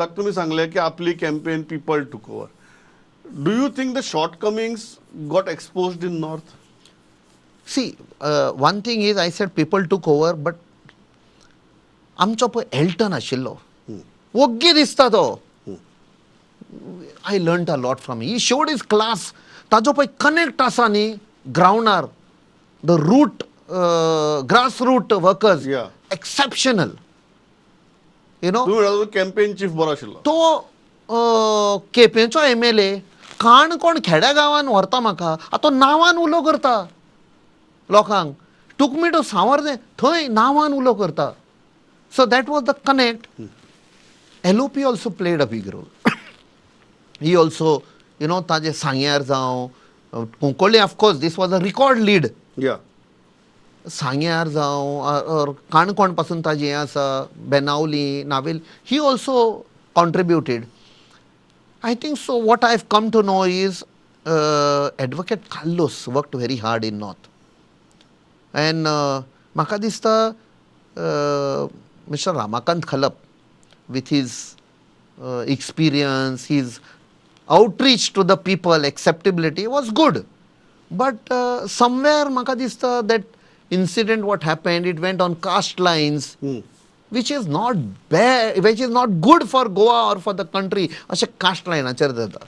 सावथाक तुमी सांगलें की आपली campaign people took over. Do you think the shortcomings got exposed in north? See, one thing is, I said people took over, but आमचो पळय Elton आशिल्लो, वोग्गी दिसता तो. I learn a lot from, he showed his class. ताजो पळय connect आसा न्ही ग्रावंडार, the root grass root workers, exceptional you know. तुम्ही म्हणा कॅम्पेन चीफ बरो आशिल्लो. तो केपेंचो एमएलए काणकोण खेड्या गांवान व्हरता म्हाका. आतां तो नांवान उलो करता लोकांक. टूक मी टू सावर्दे, थंय नांवान उलो करता. So that was the connect. LOP also played a big role. He also ताजे सांग्यार जावं, Cuncolim, of course this was a record lead. सांग्यार जावं or Canacona पासून ताजें हें आसा, Benaulim, novel, he also contributed, I think so. What I have come to know is Advocate Carlos worked very hard in north and म्हाका दिसता Mister Ramakant Khalap with his experience, his outreach to the people, acceptability was good. But somewhere म्हाका दिसता that incident what happened, it went on caste lines, which is not bad, which is not good for Goa or for the country. अशें caste लायनाचेर जाता.